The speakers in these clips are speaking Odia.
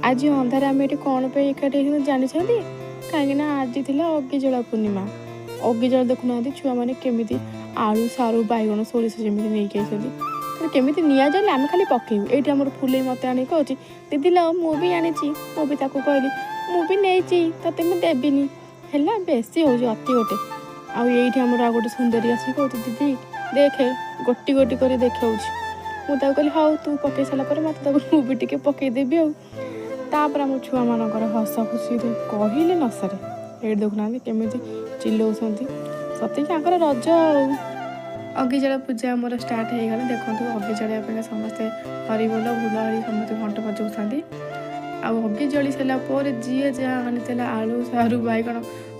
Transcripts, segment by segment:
ଆଜି ଅନ୍ଧାରେ ଆମେ ଏଠି କ'ଣ ପାଇଁ ଏକାଠି ହେଇଛନ୍ତି ଜାଣିଛନ୍ତି? କାହିଁକିନା ଆଜି ଥିଲା ଅଗିଜଳା ପୂର୍ଣ୍ଣିମା। ଅଗିଜଳ ଦେଖୁନାହାନ୍ତି ଛୁଆମାନେ କେମିତି ଆଳୁ, ସାରୁ, ବାଇଗଣ, ସୋରିଷ ଯେମିତି ନେଇକି ଆସିଛନ୍ତି। ତ କେମିତି ନିଆଁ ଜଳିଲେ ଆମେ ଖାଲି ପକେଇବୁ। ଏଇଠି ଆମର ଫୁଲେଇ ମୋତେ ଆଣିକି କହୁଛି, ଦିଦି ଲୋ, ମୁଁ ବି ଆଣିଛି। ମୁଁ ବି ତାକୁ କହିଲି, ମୁଁ ବି ନେଇଛି, ତତେ ମୁଁ ଦେବିନି। ହେଲା ବେଶୀ ହେଉଛି ଅତି ଗୋଟେ। ଆଉ ଏଇଠି ଆମର ଆଉ ଗୋଟେ ସୁନ୍ଦରୀ ଆସିକି କହୁଛି, ଦିଦି ଦେଖେ, ଗୋଟି ଗୋଟି କରି ଦେଖାଉଛି। ମୁଁ ତାକୁ କହିଲି, ହଉ, ତୁ ପକେଇ ସାରିଲା ପରେ ମୋତେ ତାକୁ ମୁଁ ବି ଟିକେ ପକେଇଦେବି। ଆଉ ତାପରେ ଆମ ଛୁଆମାନଙ୍କର ହସ ଖୁସିରେ କହିଲେ ନ ସରେ। ଏଇଠି ଦେଖୁନାହାନ୍ତି କେମିତି ଚିଲଉଛନ୍ତି, ସତେକି ତାଙ୍କର ରଜ। ଆଉ ଅଗିଜଳା ପୂଜା ଆମର ଷ୍ଟାର୍ଟ ହେଇଗଲା। ଦେଖନ୍ତୁ, ଅଗି ଜଳିବା ପାଇଁ ସମସ୍ତେ ହରିବୋଲ, ହୁଳହୁଳି, ସମସ୍ତେ ଘଣ୍ଟ ବଜାଉଥାନ୍ତି। ଆଉ ଅଗି ଜଳି ସାରିଲା ପରେ ଯିଏ ଯାହା ଆଣିଥିଲା ଆଳୁ, ସାରୁ, ବାଇଗଣ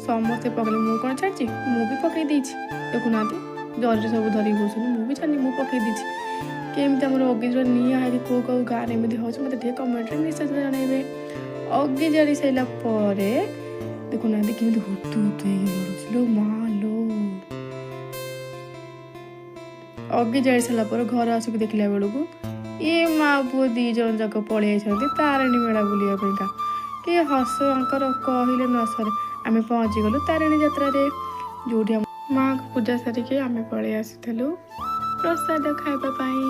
ସମସ୍ତେ ପକେଇଲେ। ମୁଁ କ'ଣ ଛାଡ଼ିଛି? ମୁଁ ବି ପକେଇ ଦେଇଛି। ଦେଖୁନାହାନ୍ତି, ଜରିରେ ସବୁ ଧରିକି ବସୁଛନ୍ତି। ମୁଁ ବି ଛାଡ଼ିନି, ମୁଁ ପକେଇ ଦେଇଛି। କେମିତି ଆମର ଅଗି ଜଳ ନିଆଁ ହେଇକି କେଉଁ କେଉଁ ଗାଁରେ ଏମିତି ହେଉଛି, ମୋତେ ଟିକେ କମେଣ୍ଟରେ ନିଶ୍ଚୟ ଜଣାଇବେ। ଅଗି ଜାଳି ସାରିଲା ପରେ ଦେଖୁନାହାନ୍ତି କେମିତି ହୁତୁ ହୁତୁ ହେଇକି ଜଳୁଛି। ଲୋ ମା ଲୋ! ଅଗି ଜାଳି ସାରିଲା ପରେ ଘର ଆସିକି ଦେଖିଲା ବେଳକୁ ଇଏ ମା ପୁଅ ଦି ଜଣ ଯାକ ପଳେଇ ଯାଇଛନ୍ତି ତାରିଣୀ ମେଳା ବୁଲିବା ପାଇଁକା। କି ହସ ଆଙ୍କର, କହିଲେ ନ ସରେ। ଆମେ ପହଞ୍ଚିଗଲୁ ତାରିଣୀ ଯାତ୍ରାରେ, ଯେଉଁଠି ଆମ ମାଆଙ୍କ ପୂଜା ସାରିକି ଆମେ ପଳେଇ ଆସିଥିଲୁ ପ୍ରସାଦ ଖାଇବା ପାଇଁ।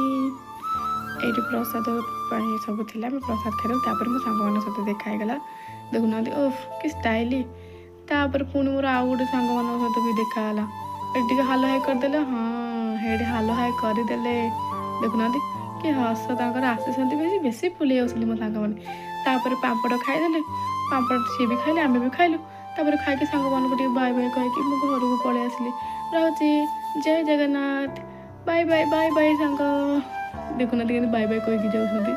ଏଇଠି ପ୍ରସାଦ ପାଇଁ ସବୁ ଥିଲା, ଆମେ ପ୍ରସାଦ ଖାଇଲୁ। ତାପରେ ମୋ ସାଙ୍ଗମାନଙ୍କ ସହିତ ଦେଖା ହେଇଗଲା। ଦେଖୁନାହାନ୍ତି, ଓଫ୍, କି ଷ୍ଟାଇଲି! ତାପରେ ପୁଣି ମୋର ଆଉ ଗୋଟେ ସାଙ୍ଗମାନଙ୍କ ସହିତ ବି ଦେଖା ହେଲା। ଏଠି ଟିକେ ହାଲୋ ହାଇ କରିଦେଲେ। ହଁ, ହେଇଠି ହାଲୋ ହାଇ କରିଦେଲେ। ଦେଖୁନାହାନ୍ତି କି ହସ ତାଙ୍କର। ଆସିଛନ୍ତି ବେଶୀ ବେଶୀ ଫୁଲେଇ ଯାଉଛନ୍ତି ମୋ ସାଙ୍ଗମାନେ। ତାପରେ ପାମ୍ପଡ଼ ଖାଇଦେଲେ। ପାମ୍ପଡ଼ ସିଏ ବି ଖାଇଲେ, ଆମେ ବି ଖାଇଲୁ। ତାପରେ ଖାଇକି ସାଙ୍ଗମାନଙ୍କୁ ଟିକେ ବାଏ ବାଏ କହିକି ମୁଁ ଘରକୁ ପଳେଇ ଆସିଲି। ରହୁଛି, Jai Jagannath, bye bye, bye bye ସାଙ୍ଗ। ଦେଖୁନାହାନ୍ତି କେମିତି ବାଏ ବାଏ କହିକି ଯାଉଛନ୍ତି।